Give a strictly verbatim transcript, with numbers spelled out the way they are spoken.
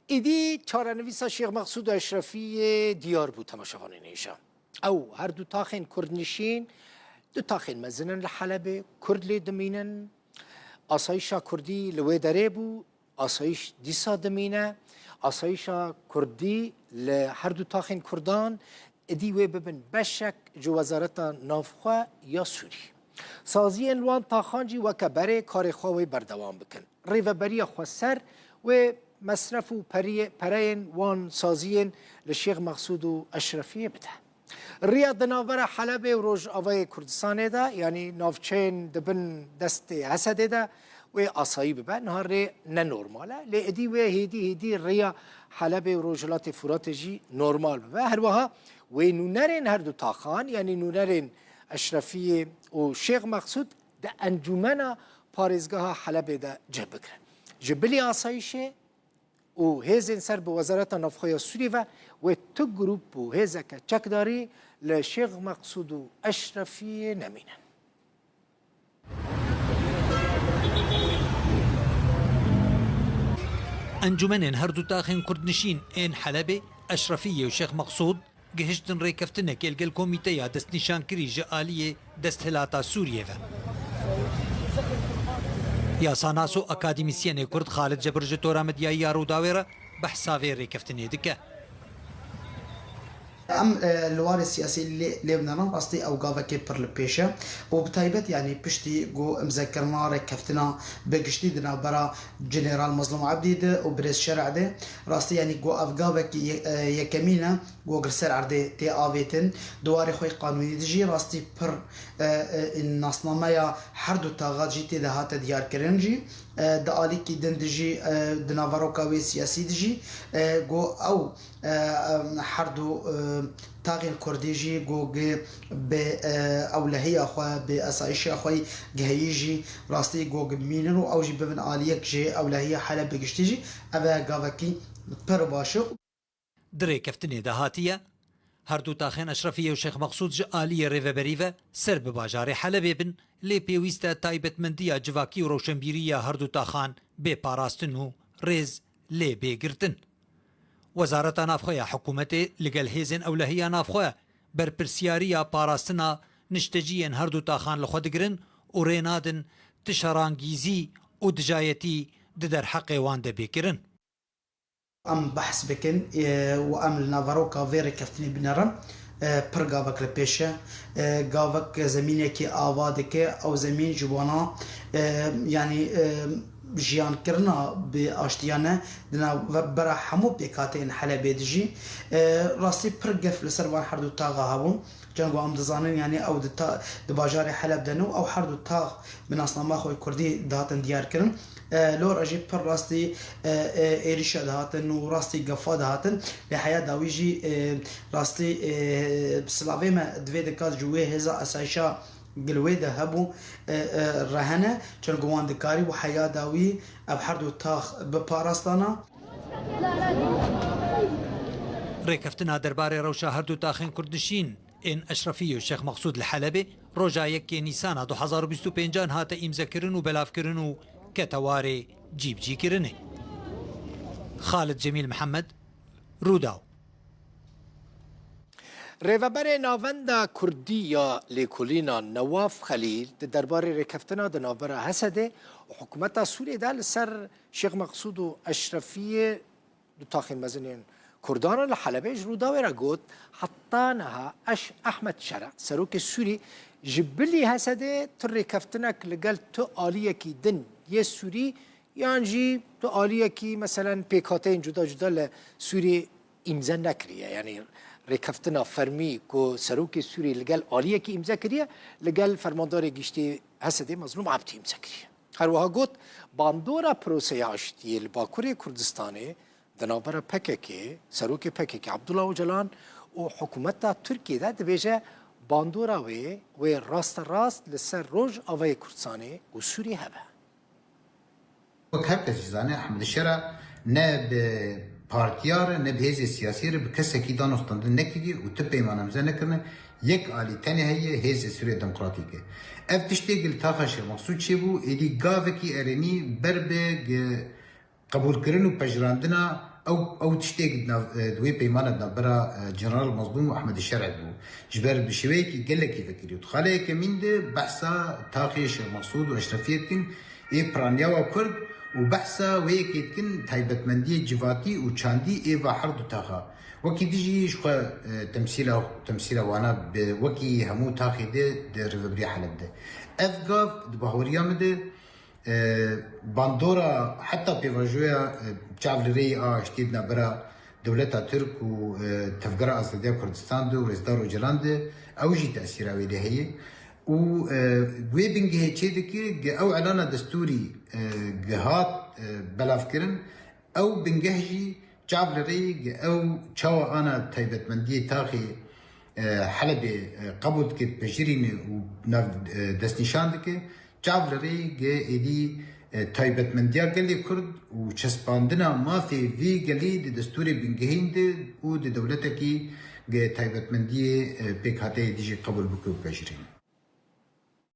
Êdî çarenivîsa Şêx Mexsûd Eşrefiyê diyar bû temaşevanên hêja. Ew her du taxên kurdnişîn, du taxên mezin in li Helebê, kurd lê dimînin. Asayîşa kurdî li wê derê bû, asayîş dîsa dimîne. Asayîşa kurdî li her du taxên kurdan êdî wê bibin beşek ji Wezareta Navxwe ya Sûrî. Saziyên li wan taxan jî weke berê karê xwe wê berdewam bikin. Rêveberiya xweser wê mesref û periyê-, pereyên wan saziyên li Şêx Mexsûd û Eşrefiyê bide. Riya di navbera Helebê û Rojavayê Kurdistanê de, yanî navçeyên di bin destê Hesedê de wê asayî bibe, niha rê ne normal e. Lê êdî wê hêdî hêdî riya Helebê û Rojhilatê Furatê jî normal bibe. Her wiha wê nûnerên her du taxan, yanî nûnerên Eşrefiyê û Şêx Mexsûd di Encûmena Parêzgeha Helebê de cih bigirin. Ji bilî asayîşê û hêzên ser bi Wezareta Navxwe ya Sûrî ve wê tu grûp û hêzeke çekdarî li Şêx Mexsûd û Eşrefiyê nemînin. Encûmenên her du taxên kurdnişîn ên Helebê, Eşrefiyê û Şêx Mexsûd, gihiştin rêkeftinekê li gel komîteya destnîşankirî ji aliyê desthilata Sûriyê ve. Yasanas û akademîsyenê kurd Xalid Cebir ji tora medyayî ya Rûdawê re behsa vê rêkeftinê dike. Em, e, li warê siyasî lê, lê binerin, rastî ew gavekê pir li pêş e û bi taybet, yanî piştî ku imzekirina rêkeftina bi giştî di navbera General Mazlûm Ebdî de û Birêz Şer'ê de, rastî, yanî ku ev gavekî ye-, e, yekemîn e. Ku li ser erdê tê avêtin, di warê xwe yê qanûnî de jî rastî pir, e, e, nasnameya her du taxa jî tê de hate diyarkirin jî, e, di alîkî din de jî, e, di naveroka wê siyasî de jî, e, ku ew, e, e, her du, e, taxên kurdî jî ku gi-, bi, e, ewlehiya xwe, bi esayîşa xwe giheyî jî rastî ku bimînin û ew jî bibin aliyek ji ewlehiya Helebê giştî jî, ev e gavekî pir baş e. Di rêkeftinê de hatiye, her du taxên Eşrefiyê û Şêx Mexsûd ji aliyê rêveberî ve ser bi bajarê Helebê bin, lê pêwîst e taybetmendiya civakî û rewşenbîrî ya her du taxan bê parastin û rêz lê bê girtin. Wezareta Navxwe ya hikûmetê li gel hêzên ewlehiya navxwe berpirsiyariya parastina nişteciyên her du taxan li xwe digirin û rê nadin ti şerangîzî û dijayetî di derheqê wan de bê kirin. Em behs bikin, e, û em li naveroka vê rêkeftinê binerin, e, pir gavek li pêş e. E, gavek zemînekî ava dike, ew zemîn ji bona, e, yanî, e, jiyankirina bi aştiya ne, di navbera hemû pêkhateyên Helebê de jî, e, rastî pir gef li ser van her du taxa hebû. Çend ku em dizanin, yanî ew di ta-, di bajarê Heleb de ne û ew her du tax bi nasnama xwe kurdî dihatin diyar kirin. E, lora jî pir rastî, e, e, êrişa dihatin û rastî gefa dihatin. Lê heya dawî jî, e, rastî, e, silavê me divê dikat ji wê hêza esayişa gil wê de hebû, e, e, rehene. Çend ku wan dikarî û heya dawî ev her du tax biparastana. Rêkeftina derbarê rewşa her du taxên kurdnişîn ên Eşrefiyê û Şêx Mexsûd li Helebê roja yekê Nîsana du hezar û bîst û pêncan hate îmzekirin û belavkirin û kete warê cîbicîkirinê. Xalid Cemîl Mihemed, Rûdaw. Rêveberê Navenda Kurdî ya Lêkolîna Newaf Xelîl di derbarê rêkeftina di navbera Hesedê û hikûmeta Sûriyê de li ser Şêx Mexsûd û Eşrefiyê du taxên mezin ên Kurdan li Helebê ji Rûdawê re got, heta niha Eş-, Ehmed Şera, serokê Sûrî, ji bilî Hesedê tu rêkeftinek li gel tu aliyekî din yê Sûrî yan jî tu aliyekî, meselen, pêkhateyên cuda cuda li Sûriyê îmze nekiriye. Yanî rêkeftina fermî ku serokê Sûrî li gel aliyekî îmze kiriye, li gel fermandarê giştî Hesedê Mezlûm Ebdî îmze kiriye. Her wiha got, bandora proseya aştiyê li Bakurê Kurdistanê di navbera P K K, serokê P K K Abdullah Ocalan û hikûmeta Tirkiyê de dibêje bandora wê, wê rasterast li ser Rojavayê Kurdistanê û Sûriyê hebe. Wek her kes jî zane, Ehmed Şera ne bi partiya re, ne bi hêzê siyasî re bi kesekî danûstandin nekiriye û tu peyman îmze nekirine. Yek alî tenê heye, Hêzê Sûriya Demokratîk e. Ev tiştê li taxa Şêx Mexsûd çêbû, êdî gavekî erênî ber bi gi-, qebûlkirin û pejirandina ew, ew tiştê di nav, e, di wê peymana di navbera, e, General Mazlûm û Ehmedê Şer'ê bû. Ji ber bi şêweyekî gelekî vekirî û di xalê yekemîn de behsa taxê Şêx Mesûd û Eşrefiyê dikin, ê piraniya wa Kurd û behsa wê yekê dikin taybetmendiyê civatî û çandî ê va her du taxa. Wekî dijî ji xwe, e, temsîla, temsîla wana bi wekî hemû taxê de di rêvebiriya Heleb de. Ev gav di bahweriya min de, e, bandora heta pêvajoya, e, çav li rêyê a aştiyê di navbera dewleta Tirk û, e, Tevgera Azadiya Kurdistan de û Rêzdar Ocalan de ew jî tesîra wê de heye. Û, e, wê bingehê çê dike, ge ew elana destûrî, e, ge hat, e, belavkirin, ew bingeh jî çav li rê ge ew çawa ana taybetmendiyê taxê, e, Helebê, e, qebûl dike, dipejirîne û nav, e, destnîşan dike, çav li rê ge êdî, e, taybetmendiya gelê Kurd û çespandina mafê vî gelî di destûrê bingehîn de û di dewletekî ge taybetmendiyê, e, pêkhateyê dî jî qebûl bike û bipejirîne.